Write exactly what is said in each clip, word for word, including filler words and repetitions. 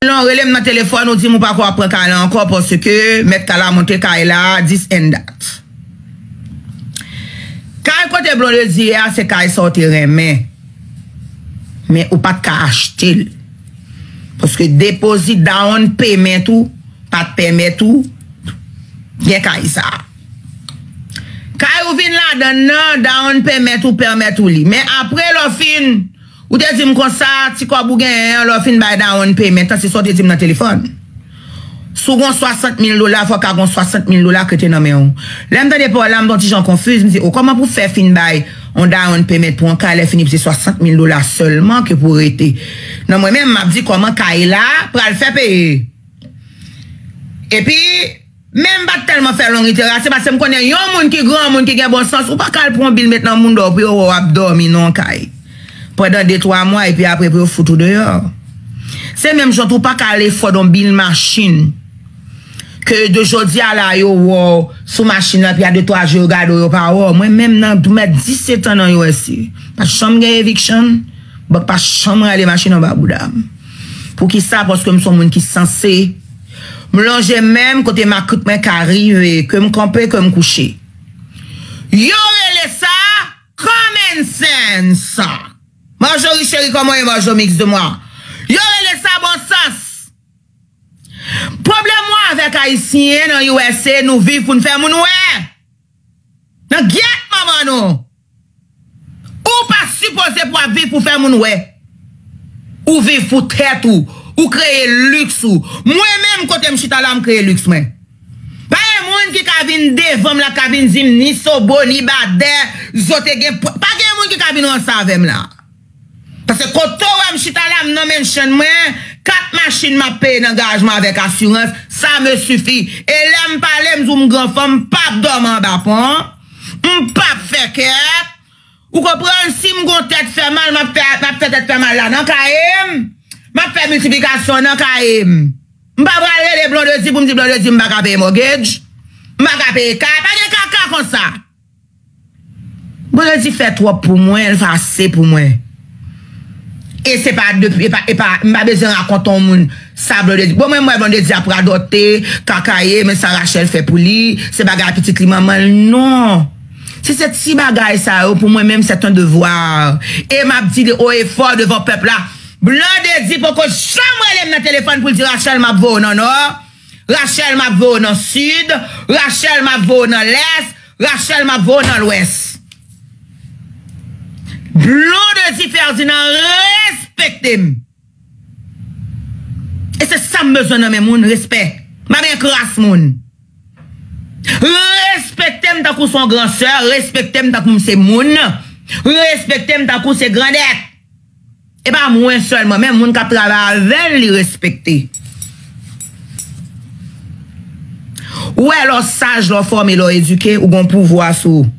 Non, rele m nan telefòn, ou di m ou pa kwè w ap pran kay la ankò, paske mèt kay la monte kay la, this and that. Kay kote Blondedy ye a, se kay sa w te renmen. Men ou pa t ka achte l. Paske depozit down payment ou pa t pèmèt ou gen kay sa. Kay ou vin ladan l nan, down payment ou pèmèt ou li. Men apre lè w fin, ou te di m konsa, ti kòb ou genyen an, lè w fin bay down payment an, se sa w te di m nan telefòn. Si w gon swasant mil dola, fò w ka gon swasant mil dola k rete nan men w. Lè m tande pawòl la, m t on ti jan konfiz, m di, o, kòman pou fè fin bay on down payment pou on kay, lè fini pou se swasant mil dola sèlman ke pou rete? Non, mwen menm, m ap di kòman kay la pral fè peye. Epi, men m pa t tèlman fè long iterasyon, paske m konnen yon moun ki granmoun, ki gen bon sans, ou pa ka al pran yon bil met nan moun dò pou yo wè w ap dòmi nan yon kay pandan de, twa mwa, epi apre pou yo fout ou deyò. Se menm jan tou, ou pa ka al efòd yon bil machin ke de jodi a la yo wè w sou machin nan, epi a de, twa jou yo gade w, yo pa wè w. Mwen menm nan, m ap disèt an nan U S A. Pa janm gen eviction, bank pa janm rale machin anba bouda m. Poukisa? Paske m se yon moun ki sanse. M lonje men m kote makrit mwen ka rive, ke m kanpe, ke m kouche. Yo rele sa common sense. Marjorie cheri, kòman w ye, Marjo Mix de moi? Yo rele sa bon sans. Pwoblèm mwen avèk Ayisyen nan U S A, nou viv pou n fè moun wè. Nan gyèt manman nou. Ou pa sipoze pou ap viv pou fè moun wè. Ou viv pou tèt ou. Ou kreye liks ou. Mwen menm, kote m chita la, m kreye liks mwen. Pa gen moun ki ka vin devan m la, ka vin di m ni sobo, ni badè, zo te gen pwa-, pa gen moun ki ka vin ranse avè m la. Paske kote w wè m chita la, m nan mansion mwen, kat machin m ap peye nan garaj mwen avèk asirans, ça me suffit. E lè m pale, m di w m gran fanm, m p ap dòmi anba pon, m p ap fè kèk. Ou konprann? Si m gon tèt fè mal, m ap fè, m ap fè tèt fè mal la nan kaye m. M ap fè miltiplikasyon nan kaye m. M pa pral rele Blondedy pou m di Blondedy m pa ka peye mortgage. M pa ka peye kay. Pa gen kaka konsa. Blondedy fè twòp pou mwen, l fè ase pou mwen. E se pa depi, e pa, e pa, m pa bezwen rakonte yon moun sa Blondedy. Bon, mwen, mwen, Blondedy ap radote, kakaye, men sa Rachel fè pou li, se bagay pitit li manman l, non. Si se ti bagay sa yo, pou mwen menm, c'est un devoir. E m ap di li haut et fort devan pèp la. Blondedy poko janm rele m nan telefòn pou l di Rachel m ap voye w nan nò, Rachel m ap voye w nan sid, Rachel m ap voye w nan lès, Rachel m ap voye w nan lwès. Blondedy Ferdinand respekte m. E se sa m bezwen nan men moun, respè. M pa bezwen kras moun. Respekte m tankou se yon gran sè, respekte m tankou m se moun, respekte m tankou se grandèt. E pa mwen sèlman, menm moun k ap travay avè l, li respekte. Ou wè, lè w saj, lè w fòme, lè w edike, ou gon pouvwa sou ou.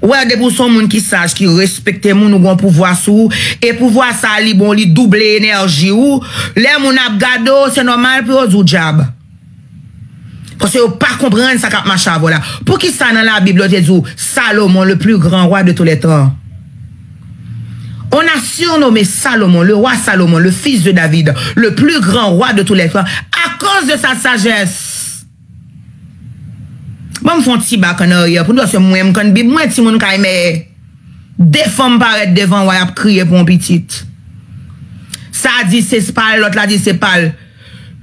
Ou wè, depi w se yon moun ki saj, ki respekte moun, ou gon pouvwa sou ou. E pouvwa sa a, li bon, li double enèji ou. Lè moun ap gade w, se nòmal pou yo di w dyab. Paske yo pa konprann sa k ap mache avè w la. Poukisa nan Labib yo te di w, Salomon, le plus grand roi de tous les temps? On a surnommé Salomon, le roi Salomon, le fils de David, le plus grand roi de tous les temps, à cause de sa sagesse. Bon, m fè yon ti bak an aryè pou nou, paske mwen, m konn Bib mwen, timoun kay mè. De fanm parèt devan w, y ap kriye pou yon pitit. Sa di se pa l, lòt la di se pa l.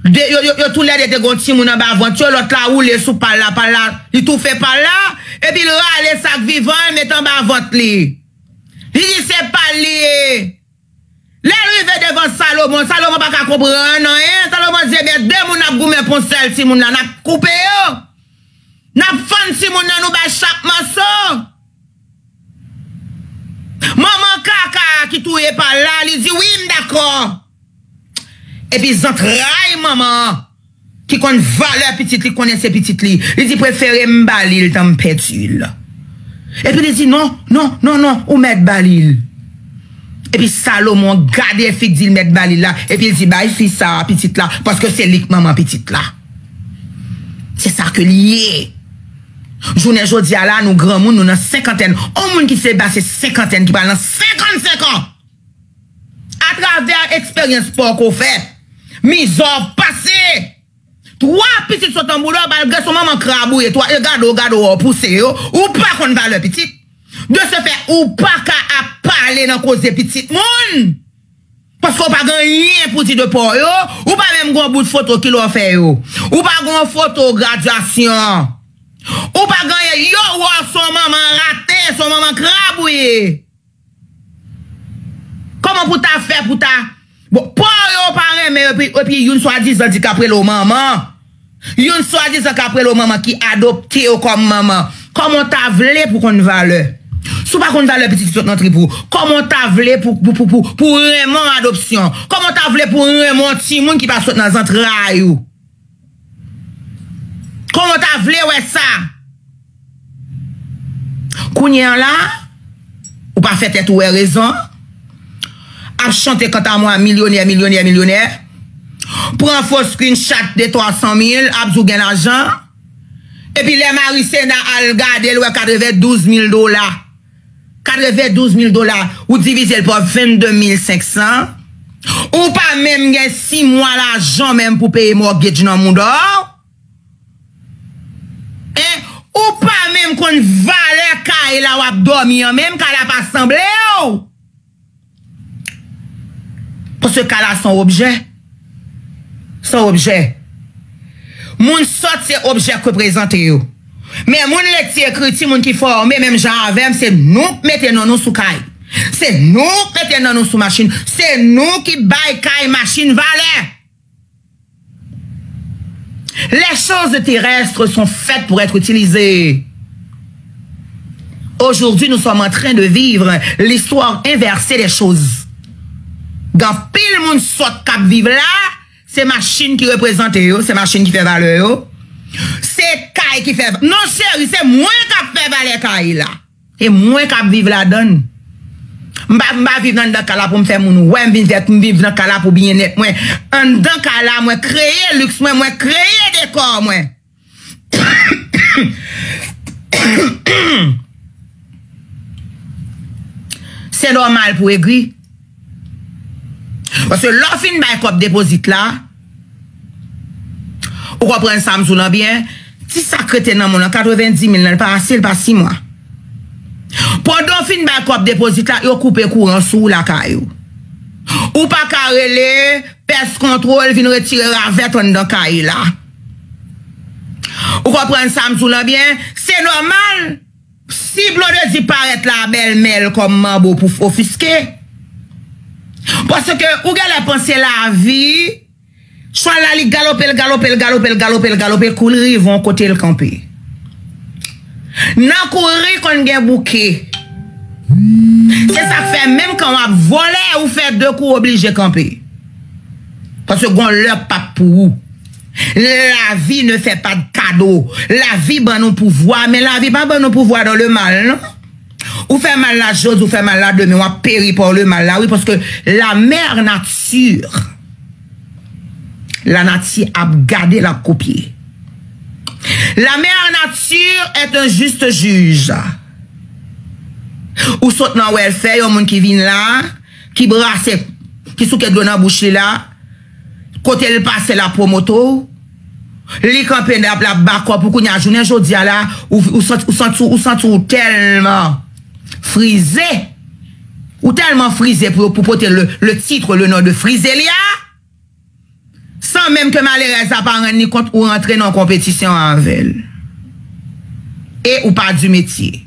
De, yo, yo, yo toulède te gon timoun anba vant yo, lòt la woule sou pa l la, pa l la, li toufe pa l la, epi l rale sa k vivan, l mete anba vant li. Li di se pa l li ye. Lè l rive devan Salomon, Salomon pa ka konprann anyen. Salomon di, ebyen, de moun ap goumen pou yon sèl timoun la, n ap koupe yo. N ap fann timoun nan, nou bay chak mòso. Manman kaka a ki touye pa l la, li di, wi, m dakò. Epi zantray manman an, ki konn valè pitit li, konnen se pitit li, li di, prefere m ba li l tan m pèdi l. Epi li di, non, non, non, non, ou mèt ba li l. Epi Salomon gade fi k di l mèt ba li l la, epi l di, bay fi sa a pitit la, paske se li k manman pitit la. Se sa ke l ye. Jounen jodi a la, nou granmoun, nou nan senkantèn. On moun ki se ba se senkantèn, ki pral nan senkannsenk an. Atravè eksperyans pòk ou fè, Mizè w pase. Twa pitit sot nan bouda w, malgre se yon manman krab ou ye, twa, e gade w, gade w, w pouse yo, ou pa konn valè pitit. De ce fait, ou pa ka ap pale nan koze pitit moun. Paske w pa gen anyen pou di de pa w yo, ou pa menm gen yon bout foto kilè w fè yo. Ou pa gen yon foto gradyasyon. Ou pa gen anyen, yo wè w se yon manman rate, se yon manman krab ou ye. Kòman pou ta fè pou ta... Bon, pa w yo pa renmen yo, epi, epi youn swadizan di k ap rele w manman. Youn swadizan k ap rele w manman ki adopte yo kòm manman. Kòman w ta vle pou konn valè? Si w pa konn valè pitit ki sot nan trip ou, kòman w ta vle pou, pou, pou, pou, pou renmen yon adopsyon? Kòman w ta vle pou renmen yon timoun ki pa sot nan zantray ou? Kòman w ta vle wè sa? Kounye a la, ou pa fè tèt ou wè rezon. Ap chante kanta mwa milyonè, milyonè, milyonè. Pran fo screenshot de twa san mil, ap di w gen lajan. Epi lè Marisena al gade, l wè katrevendouz mil dola. Katrevendouz mil dola, ou divize l pa vennde mil senk san. Ou pa menm gen sis mwa lajan menm pou peye mortgage nan mouda w. Hein? Ou pa menm konn valè kay la w ap dòmi an menm, kay la pa sanble w. Paske kay la se yon objè. Se yon objè. Moun sòt se objè k reprezante yo. Men moun lekti ekriti, moun ki fòme menm jan avè m, se nou k mete non nou sou kay. Se nou k mete non nou sou machin. Se nou ki bay kay, machin valè. Les choses terrestres sont faites pour être utilisées. Aujourd'hui, nous sommes en train de vivre l'histoire inversée des choses. Gen anpil moun sòt k ap viv la, se machin ki reprezante yo, se machin ki fè valè yo. Se kay ki fè... Non, cheri, se mwen k ap fè valè kay la. E mwen k ap viv ladan l. M pa, m pa viv anndan kay la pou m fè moun wè m vin fè, m viv nan kay la pou byennèt mwen. Anndan kay la, mwen kreye liks mwen, mwen kreye dekò mwen. Se nòmal pou egri. Paske lè w fin bay kòb depozit la, ou konprann sa m di w lan byen, ti sa k rete nan men w lan, katrevenndis mil lan, l pa ase, l pa sis mwa. Pandan w fin bay kòb depozit la, yo koupe kouran sou w lakay ou. Ou pa ka rele pès kontwòl vin retire ravèt anndan kay la. Ou konprann sa m di w lan byen? Se nòmal. Si Blondedy parèt la bèlmè l kòm manbo pou ofiske. Paske ou genlè panse lavi, chwal la li galope l, galope l, galope l, galope l, galope l, kou l rive yon kote l kanpe. Nan kouri konn gen bouke. Se sa k fè menm kan w ap vole, ou fè de kou w oblije kanpe. Paske gon lè k p ap pou ou. Lavi ne fè pa de kado. Lavi ban nou pouvwa, men lavi pa ban nou pouvwa dans le mal, non. Ou fè mal la jodi, ou fè mal la demen, w ap peri par le mal la, wi, paske la mère nature, la nati ap gade, l ap kopye. La mère nature est un juste juge. Ou sot nan welfare, yon moun ki vin la, ki brase, ki souke dlo nan bouch li la, kote l pase l ap pwomote w, li kanpe l ap, l ap bakòp ou, kounye a jounen jodi a la, ou, ou santi, ou santi, ou santi w tèlman frize, ou tèlman frize pou, pou pote le, le titre, le nom de Frizelia, san menm ke malerèz la pa rann li kont ou rantre nan konpetisyon avè l. E ou pa di metye.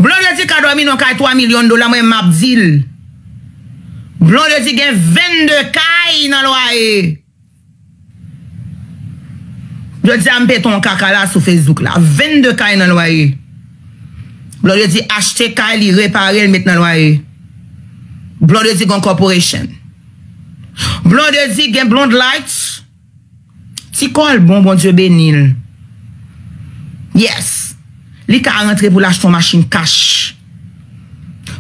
Blondedy ka dòmi nan kay twa milyon dola, mwen m ap di l. Blondedy gen vennde kay nan lwaye. Jodi a m pete yon kaka la sou Facebook la. Vennde kay nan lwaye. Blondedy achte kay, li repare, l met nan lwaye. Blondedy gen yon corporation. Blondedy gen Blonde Light. Ti kò l bon, Bondye beni l. Yes. Li ka rantre pou l achte yon machin kach.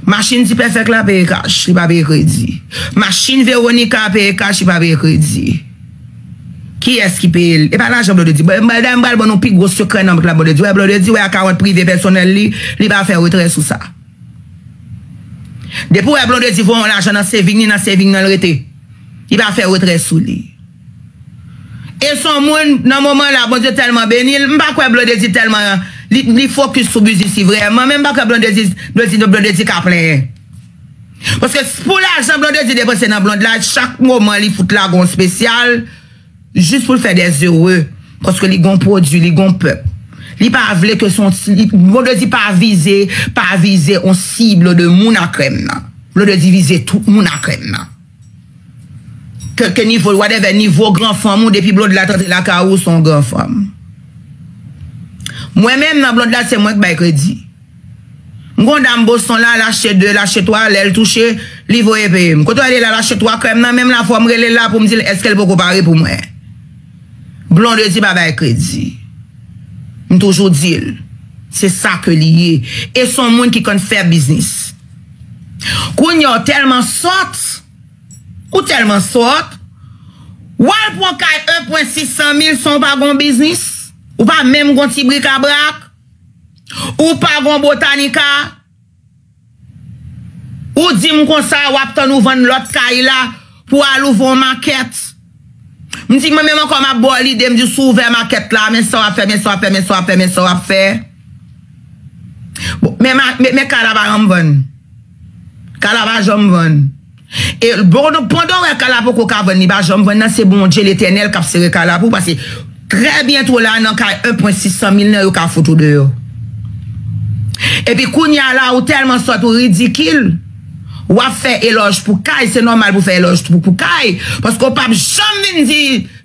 Machin Ti Pèfèk la peye kach, li pa peye kredi. Machin Veronica peye kach, li pa peye kredi. Kiyès ki peye l? E pa lajan Blondedy. Bon, m pral, m pral ban nou pi gwo sekrè nan bank la, Blondedy. Wè, Blondedy, wè, akawont prive pèsonèl li, li pa fè retrè sou sa. Depi w wè Blondedy voye yon lajan nan saving li, nan saving nan l rete. Li pa fè retrè sou li. E se yon moun, nan moman la, Bondye tèlman beni l, m pa kwè Blondedy tèlman, li, li fokis sou biznis li vrèman, men m pa kwè Blondedy, Blondedy, Blondedy ka plenyen. Paske s-, pou lajan Blondedy depanse nan Blonde la, chak moman li fout la gon espesyal, jis pou l fè des heureux. Paske li gon pwodui, li gon pèp. Li pa vle ke son, li, Blondedy pa vize, pa vize on sib de moun a krèm nan. Blondedy vize tout moun a krèm nan. Ke, ke nivo, whatever, nivo gran fanm ou, depi Blonde la t antre lakay ou, se yon gran fanm. Mwen menm, nan Blonde la, se mwen k bay kredi. M gon dam Boston la, l achte de, l achte twa, lè l touche, li voye peye m. Kote w ale la, l achte twa krèm nan, menm la, fò m rele l la pou m di l èske l poko pare pou mwen. Blondedy pa bay kredi. M toujou di l. Se sa ke li ye. E se yon moun ki konn fè biznis. Kounye a, w tèlman sòt, ou tèlman sòt, w al pran kay en pwen sis san mil san w pa gon biznis, ou pa menm gon ti brikabrak, ou pa gon botanika, ou di m konsa, w ap tann ou vann lòt kay la pou w al ouvri yon makèt. M di, mwen menm ankò, m ap ba w lide, m di, si w ouvè makèt la, men sa w ap fè, men sa w ap fè, men sa w ap fè, men sa w ap fè. Bon, men ma-, men, men kay la pa janm vann. Kay la pa janm vann. E bon, donk, pandan w wè kay la poko ka vann, li pa janm vann nan, se Bondye Letènèl k ap sere kay la pou ou, paske trè byento la, nan kay en pwen sis san mil nan, yo ka fout ou deyò. Epi kounye a la, ou tèlman sòt, ou ridikil, w ap fè elòj pou kay, se nòmal pou fè elòj pou, pou kay, paske w p ap janm vin di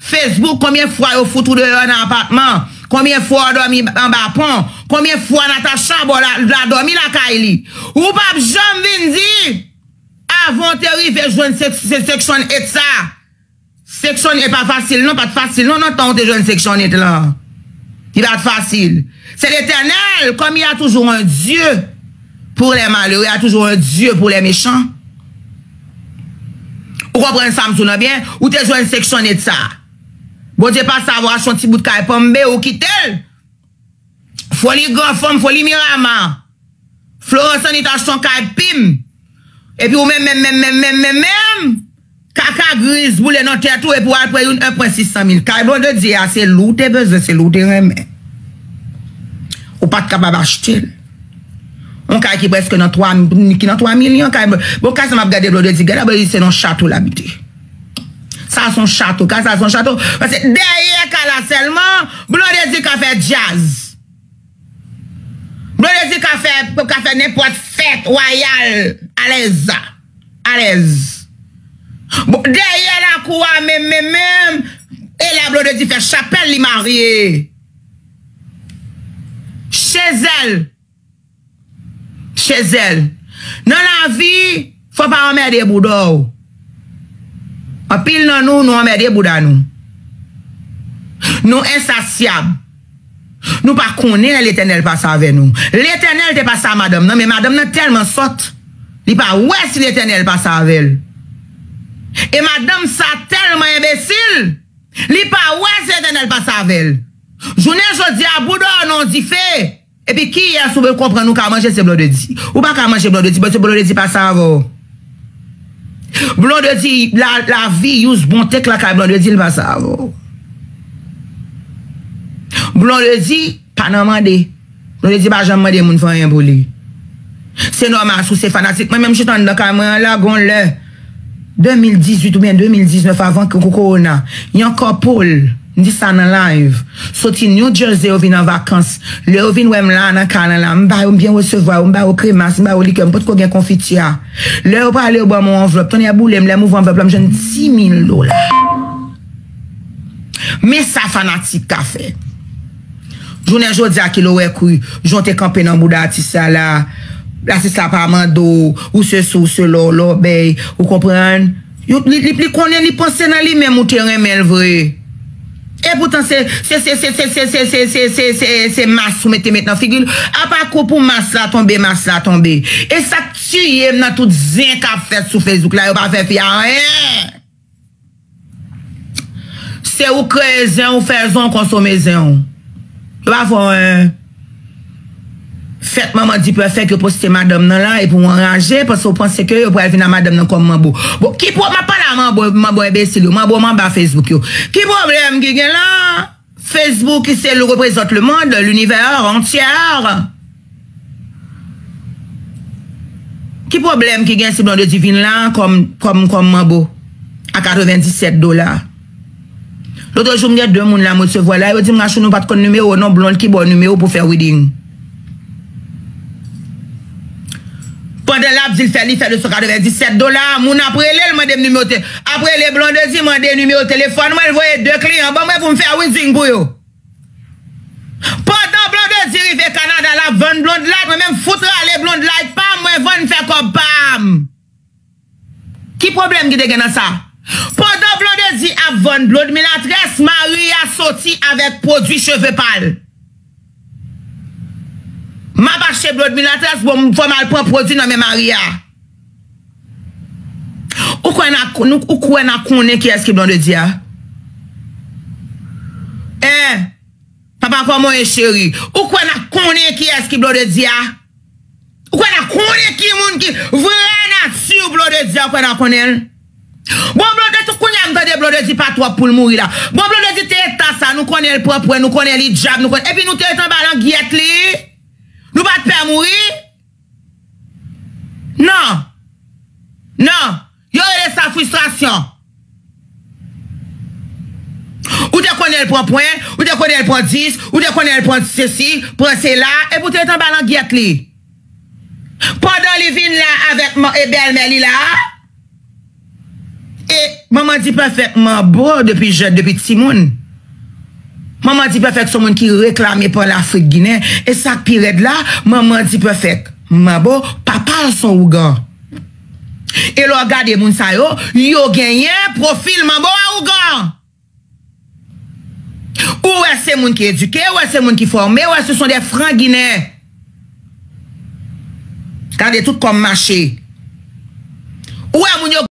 Facebook konbyen fwa yo fout ou deyò nan apatman, konbyen fwa w dòmi anba pon, konbyen fwa Natacha ba w la, la dòmi lakay li. Ou p ap janm vin di, avan w te rive jwenn sek-, se Section eight sa. Section eight pa fasil non, pa t fasil non, nan tan w te jwenn Section eight lan. Li pa t fasil. C'est l'Éternel, comme il y a toujours un Dieu pour les malheureux, il y a toujours un Dieu pour les méchants. Ou konprann sa m di w nan byen? Ou te jwenn Section eight sa. Bondye pa sa, w achte yon ti bout kay Panmbe, ou kite l. Foli Gran Fanm, Foli Mirama. Florence Annie t achte yon kay Pim. Epi ou menm, menm, menm, menm, menm, menm, menm, kaka griz boule nan tèt ou epi w al pran youn en pwen sis san mil. Kay Blondedy a, se li w te bezwen, se li w te renmen. Ou pa t kapab achte l. Yon kay ki prèske nan twa, ki nan twa milyon, kay, bon, kay sa m ap gade Blondedy, gade Blondedy se nan chato l abite. Sa se yon chato, kay sa se yon chato. Paske dèyè kay la sèlman, Blondedy ka fè djaz. Blondedy ka fè, ka fè nenpòt fèt wayal, alèz, alèz. Bon, dèyè lakou a menm, menm, menm, e la Blondedy fè chapèl li marye. Chezèl. Chezèl. Nan lavi, fò pa anmède bouda w. Anpil nan nou, nou anmède bouda nou. Nou ensasyab. Nou pa konnen lè Letènèl pase avè nou. Letènèl te pase a madanm nan, men madanm nan tèlman sòt, li pa wè si Letènèl pase avè l. E madanm sa tèlman enbesil, li pa wè si Letènèl pase avè l. Jounen jodi a, bouda w nan yon dife. Epi kiyès ou vle konprann ou ka manje, se Blondedy. Ou pa ka manje Blondedy, paske Blondedy pase avè w. Blondedy, la, lavi, use bon tek lakay Blondedy, l pase avè w. Blondedy pa nan mande. Blondedy pa janm mande moun fè anyen pou li. Se nòmal, si w se fanatik. Mwen menm, m chita anndan kay mwen an la, gon lè. De mil dizuit oubyen de mil diznèf, avan ke kou kowona, yon couple, m di sa nan live, soti New Jersey, yo vin an vakans. Lè yo vin wè m la nan kay lan la, m ba yo, m byen resevwa yo, m ba yo kremas, m ba yo likè, m potko gen konfiti a. Lè yo prale, yo ban m yon anvlòp. Tonnè boule m, lè m ouvri anvlòp la, m jwenn dis mil dola. Men sa fanatik ka fè. Jounen jodi a, ki lè w wè kou, jan w te kanpe nan bouda atis la la, atis la pa mande w, ou sesi, ou sela, w lòbèy, ou konprann? Yo, li, li, li konnen, li panse nan li menm ou te renmen l vre. E poutan se, se, se mas ou mete met nan figi l. Apa kou pou mas la tonbe, mas la tonbe. E sa k tiye m nan tout zen k ap fèt sou Facebook la, yo pa fè fi a anyen. Se ou kreye zen, ou fè zen, ou konsome zen ou. Yo pa fè w anyen. Fèt manman di pèfèk yo poste madanm nan la epi w anraje paske w panse ke yo pral vin a madanm nan kòm manbo. Bon, ki pwob m ap pale a manbo, manbo enbesil yo, manbo manba Facebook yo. Ki pwoblèm ki gen la? Facebook, c'est le représente le monde, l'univers entier. Ki pwoblèm ki gen si Blondedy vin la kòm kòm kòm manbo a katrevenndisèt dola? Lòt jou m gen de moun la m resevwa la, yo di m Rachou nou pa t konn nimewo non, Blonde ki ba w nimewo pou fè reading. Pandan l ap di l fè li fè de san katrevenndisèt dola, moun ap rele l mande m nimewo te ap rele Blondedy mande nimewo telefòn mwen, l voye de kliyan ban mwen pou m fè reading pou yo. Pandan Blondedy rive Kanada l ap vann Blonde Light, mwen menm fout rale Blonde Light pa m, mwen vann fè kòb pa m. Ki pwoblèm ki te gen nan sa? Pandan Blondedy ap vann Blonde Milatrès, Maria soti avèk pwodui cheve pa l. M ap achte Blonde Milatrès, bon, fò m al pran pwodui nan men Maria. Ou kwè n a, nou, ou kwè n a konnen kiyès ki Blondedy a? Hein? Papa kòman w ye cheri? Ou kwè n a konnen kiyès ki Blondedy a? Ou kwè n a konnen ki moun ki vrè nati Blondedy a? Ou kwè n a konnen l? Bon, Blondedy, tout kounye a m tande Blondedy pa twòp pou l mouri la. Bon, Blondedy te eta sa, nou konnen l pran pwen, nou konnen li djab, nou konnen, epi nou te ret anba langyèt li. Nou pa t pè mouri? Non. Non. Yo rele sa fristrasyon. Ou te konnen l pran pwen, ou te konnen l pran dis, ou te konnen l pran sesi, pran sela, epi w te ret anba langyèt li. Pandan li vin la avèk man- e bèlmè li la, e manman di pèfèk manbo depi jèn, depi timoun. Manman di pèfèk se yon moun ki reklame pou Lafrik Ginen. E sa k pi rèd la, manman di pèfèk manbo, papa l se yon ougan. E lè w gade moun sa yo, yo genyen pwofil manbo a ougan. Ou wè se moun ki edike, ou wè se moun ki fòme, ou wè se son de fran ginen. Gade tout kòm mache. Ou wè moun yo